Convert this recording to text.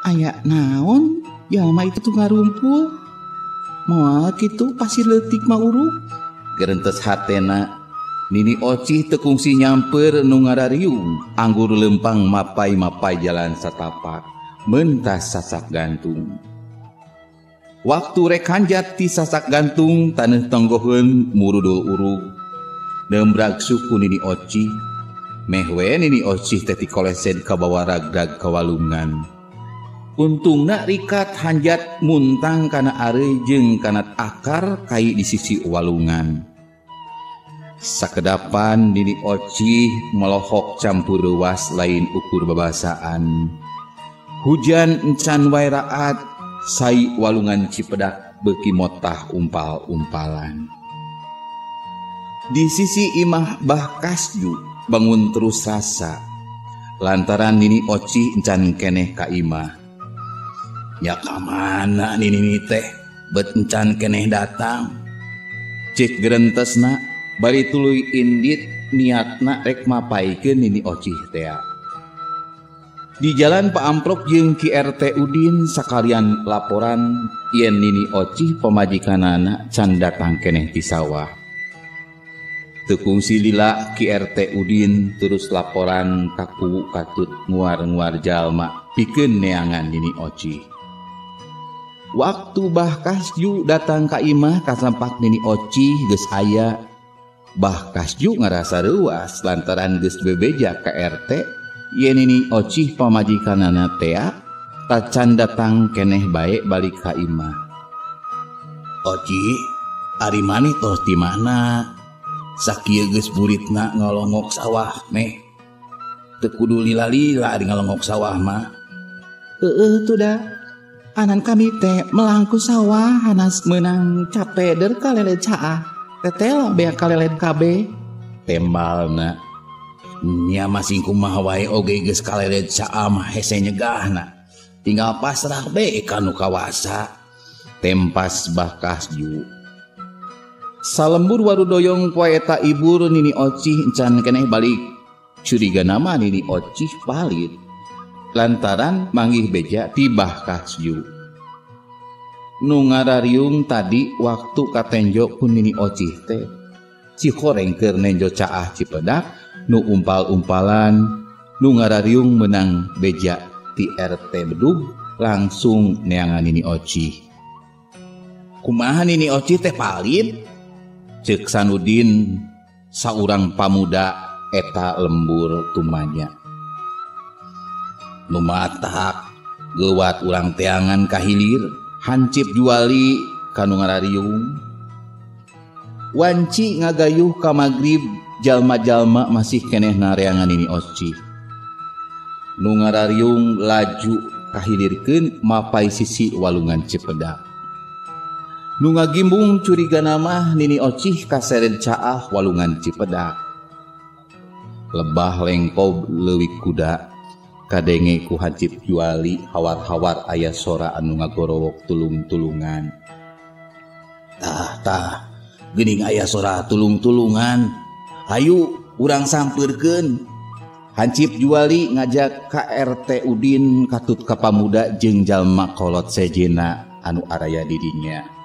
Aya naon jalma itu tuh ngarumpul. Moal kitu pasir leutik mah urug. Gerentes hatena Nini Ocih teu kungsi nyamper nu ngarariung anggur lempang mapai-mapai jalan satapak mentas sasak gantung. Waktu rek hanjat ti sasak gantung taneuh tonggoheun murudul urug. Nembrag suku Nini Ocih. Meh we Nini Ocih teh tikolesed kabawa ragrag ka walungan. Untungna rikat hanjat muntang kana areuy jeung kana akar kai di sisi walungan. Sakedapan Nini Ocih melohok campur ruas lain ukur babasaan. Hujan encan wae raat, sai walungan Cipedak beuki motah umpal-umpalan. Di sisi imah Bah Kasju bangun terus rasa lantaran Nini Ocih encan keneh ka imah. Ya ka mana Nini teh bet encan keneh datang. Cek gerentesna bari tuluy indit niatna rek mapaikeun Nini Ocih tea. Di jalan Pak Amprok jeung Ki RT Udin sakalian laporan yen Nini Ocih pamajikanana can datang keneh ti sawah. Teu kungsi lila Ki RT Udin terus laporan ka kuwu katut nguar-nguar jalma pikeun neangan Nini Ocih. Waktu Bah Kasju datang ka imah kasampak Nini Ocih geus aya. Bah Kasju ngarasa reuas lantaran geus bebeja ka RT yen Nini Ocih pamajikanana tea tacan datang keneh bae balik ka imah. Ocih, ari maneh tos di mana? Sakieu geus buritna ngalongok sawah meh. Teu kudu lila-lila ari ngalongok sawah mah. Heueuh tuh da. Anan kami teh melangku sawah hanas meunang capeder kalele caah. Tetela bea kaleled kabeh. Tembalna. Nya masing kumaha wae oge geus kaleled caah mah hese nyegahna. Tinggal pasrah be ka nu kawasa. Tempas Bah Kasju. Salembur warudoyong poe eta ibur Nini Ocih encan keneh balik. Curiga nama Nini Ocih palit lantaran manggih beja ti Bah Kasju. Nu ngarariung tadi waktu katenjo ku Nini Ocih teh cihoreng keur nenjo caah Cipedak nu umpal-umpalan nu ngarariung menang beja ti RT Bedug langsung neangan Nini Ocih. Kumaha Nini Ocih teh palit? Ceuk Sanudin saurang pamuda eta lembur tumanya. Nu matak geuwat urang teangan ka hilir hancip juali ka nu ngarariung. Wanci ngagayuh ka magrib jalma-jalma masih keneh nareangan Nini Ocih. Nu ngarariung laju kahilirkeun mapai sisi walungan Cipedak. Nu ngagimbung curiga mah Nini Ocih kaseret caah walungan Cipedak. Lebah lengkob leuwih kuda kadenge ku hancip juali hawar-hawar aya sora anu ngagorowok tulung-tulungan. Tah tah geuning aya sora tulung-tulungan. Hayu urang sampeurkeun. Hancip juali ngajak ka RT Udin katut ka pamuda jeung jalma kolot sejena anu araya di dinya.